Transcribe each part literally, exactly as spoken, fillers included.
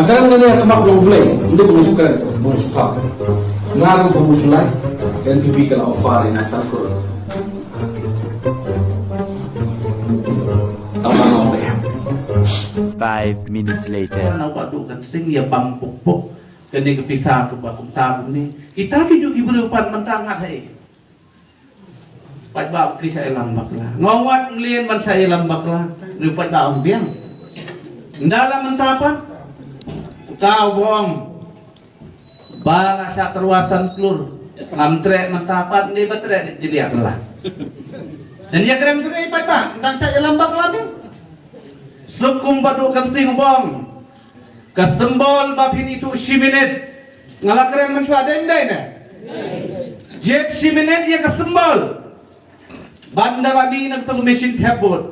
Kren nga ne ha khmat jong U Blei, ym dei ba nga shu kren, ba nga shu kham. Nga ruh ba nga shu lai, ka N P P ka la offer ïa nga san klur. Tang ba nga ong dei. Five minutes later. Naba duh kan sing ïa bam puk puk. Kane ka pisa kaba kumta kumne. Kita ki juh ki briew pat mynta ngat ha i. Paidbah ki shah ïalam bakla. Nga ong wat mlien ban shah ïalam bakla. Ri paidbah ong biang. Nda la mynta pat. Uta u ba ong. Ba la shah tyrwa san klur. Ngam treh mynta pat, nda ba treh jylliew la. Dan ïa kren sa i paidbah. Nda shah ïalam bakla biang. Suk kum ba duh kan sing u ba ong. Ka symbol ba phin ithuh shi minit. Nga la kren mynshuwa, dei ym dei ne? Jied shi minit ïa ka symbol. Bad ynda la mih na kato ka machine thep vote.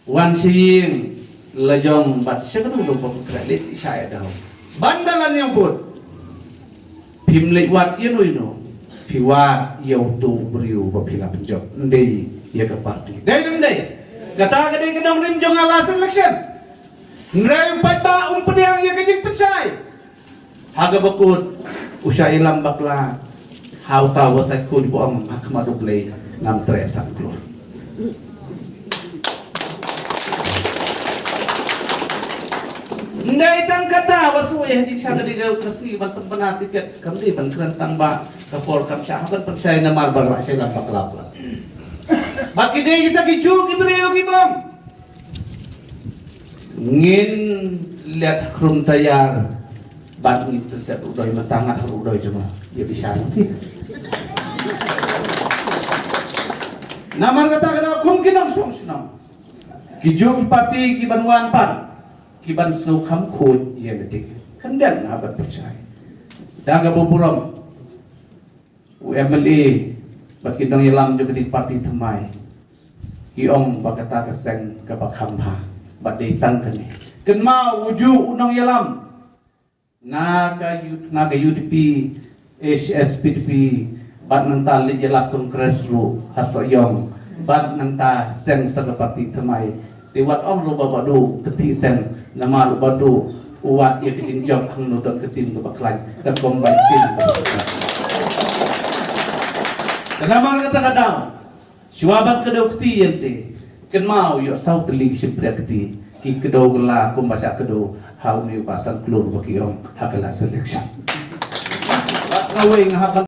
Wan sha ïing la jong bad sha kano kano ka kret leit sha ïa daw. Bad ynda la ñiew vote. Phim leit wad ïa no ïa no. Phi wad ïa uto u briew ba phi la pynjop. Ym dei ïa ka party. Dei ne ym dei? Kata ka dei ka nongrim jong nga last election. Hynrei u paidbah um pdiang ïa ka jingpynshai. Ha kaba kut u shah ïalam bakla. Ha uta u ba shah kut ba ong ha khmat U Blei ngam treh san klur. Ym dei tang kata, ba shu ïa jingshah ka dei ka sngi ban pynbna tiket, kam dei ban kren tang ba ka por kam shah, ban pynshai namar ba la shah ïalam bakla. Ba ki dei kita ki juh ki briew ki bym. Ngin leit khrum tayar bad ngin pynset u doi, mynta ngat ha u doi jong nga. Ïa pisa ngan phi. Namar kata ka daw kum ki nongshong shnong. Ki juh ki party ki ban wan pat. Ki ban sngewkham khuid ïa lade. Khyndiat nga ban pynshai. Da kaba burom. U M L A bad ki nongïalam jong ka dei party thymmai ki ong ba kata ka seng kaba kham bha bad dei tang kane. Kynmaw u juh u nongïalam na ka U-, na ka U D P, H S P D P bad nangta leit ïalap Congress ruh ha Sohiong bad nangta seng sa ka party thymmai. Te wat ong ruh ba Bah Duh ka thih seng, namar u Bah Duh u wad ïa ka jingjop hangno don ka team kaba khlaiñ, ka combined team kaba khlaiñ. Te namar kata ka daw, shuwa ban kdew kti ïa lade, kynmaw ïoh saw tylli ki shympriah kti, ki kdew kylla kumba shah kdew ha une u Bah Sangklur ba ki ong ha ka last election. Bad nga wei nga hap ban